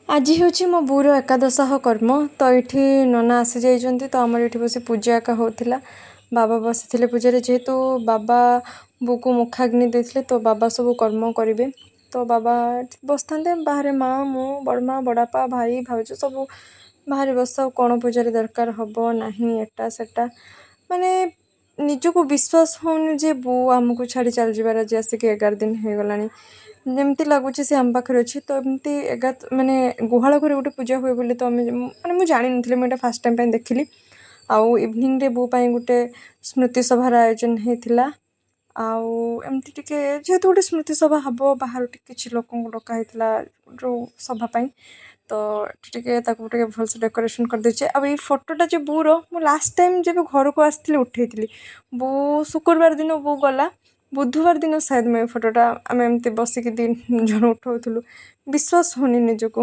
ଆଜି ହେଉଛି ମୋ ବୋଉର ଏକାଦଶାହ କର୍ମ। ତ ଏଇଠି ନନା ଆସିଯାଇଛନ୍ତି, ତ ଆମର ଏଇଠି ବସି ପୂଜା ଏକା ହେଉଥିଲା। ବାବା ବସିଥିଲେ ପୂଜାରେ। ଯେହେତୁ ବାବା ବୋଉକୁ ମୁଖାଗ୍ନି ଦେଇଥିଲେ, ତ ବାବା ସବୁ କର୍ମ କରିବେ। ତ ବାବା ବସିଥାନ୍ତେ ବାହାରେ। ମା', ମୁଁ, ବଡ଼ ମା', ବଡ଼ବାପା, ଭାଇ, ଭାଉଜ ସବୁ ବାହାରେ ବସିଥାଉ। କ'ଣ ପୂଜାରେ ଦରକାର ହେବ ନାହିଁ, ଏଟା ସେଟା। ମାନେ ନିଜକୁ ବିଶ୍ୱାସ ହେଉନି ଯେ ବୋଉ ଆମକୁ ଛାଡ଼ି ଚାଲିଯିବାର ଆଜି ଆସିକି 11 ଦିନ ହେଇଗଲାଣି। ଯେମିତି ଲାଗୁଛି ସେ ଆମ ପାଖରେ ଅଛି। ତ ଏମିତି 11 ମାନେ ଗୁହାଳ ଘରେ ଗୋଟେ ପୂଜା ହୁଏ ବୋଲି ତ ଆମେ ମାନେ ମୁଁ ଜାଣିନଥିଲି। ମୁଁ ଏଇଟା ଫାର୍ଷ୍ଟ ଟାଇମ୍ ପାଇଁ ଦେଖିଲି। ଆଉ ଇଭିନିଂରେ ବୋଉ ପାଇଁ ଗୋଟେ ସ୍ମୃତି ସଭାର ଆୟୋଜନ ହେଇଥିଲା। ଆଉ ଏମିତି ଟିକେ ଯେହେତୁ ଗୋଟେ ସ୍ମୃତି ସଭା ହେବ, ବାହାରୁ ଟିକେ କିଛି ଲୋକଙ୍କୁ ଡକା ହେଇଥିଲା ଯେଉଁ ସଭା ପାଇଁ। ତ ଏଠି ଟିକେ ତାକୁ ଟିକେ ଭଲସେ ଡେକୋରେସନ୍ କରିଦେଇଛି। ଆଉ ଏଇ ଫଟୋଟା ଯେ ବୋଉର, ମୁଁ ଲାଷ୍ଟ ଟାଇମ୍ ଯେବେ ଘରକୁ ଆସିଥିଲି ଉଠେଇଥିଲି। ବୋଉ ଶୁକ୍ରବାର ଦିନ ବୋଉ ଗଲା, ବୁଧବାର ଦିନ ସାୟଦ ମୁଁ ଏ ଫଟୋଟା ଆମେ ଏମିତି ବସିକି 2 ଜଣ ଉଠଉଥିଲୁ। ବିଶ୍ୱାସ ହେଉନି ନିଜକୁ।